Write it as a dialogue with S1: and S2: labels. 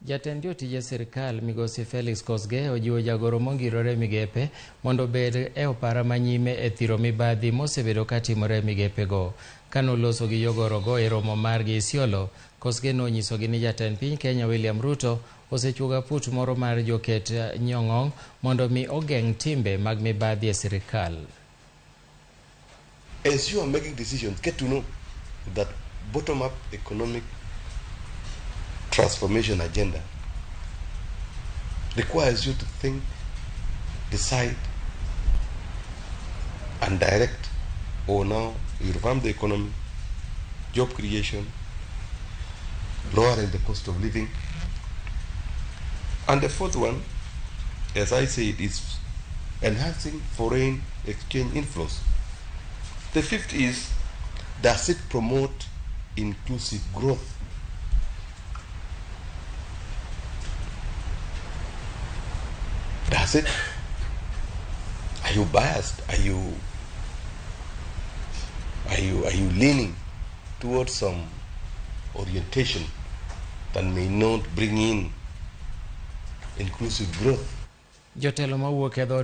S1: Jatend jotije sirkal migosi Felix Kosgei ojiwo jagoro mongirore e migepe mondo obed e opara manyime e thiro mibadhi mosebedo katimore e migepego. Kanoloso gi jogorogo e romo margi Isiolo, Kosgei nonyisogi ni jatend piny Kenya William Ruto osechuogo aput moro mar joket nyong'ong' mondo mi ogeng' timbe mag mibadhi e sirkal.
S2: As you are making decisions, get to know that bottom-up economic transformation agenda requires you to think, decide, and direct on how you revamp the economy, job creation, lowering the cost of living. And the fourth one, as I said, is enhancing foreign exchange inflows. The fifth is, does it promote inclusive growth? Does it? Are you biased? Are you leaning towards some orientation that may not bring in inclusive growth?
S1: Jotelo mawuok e dhood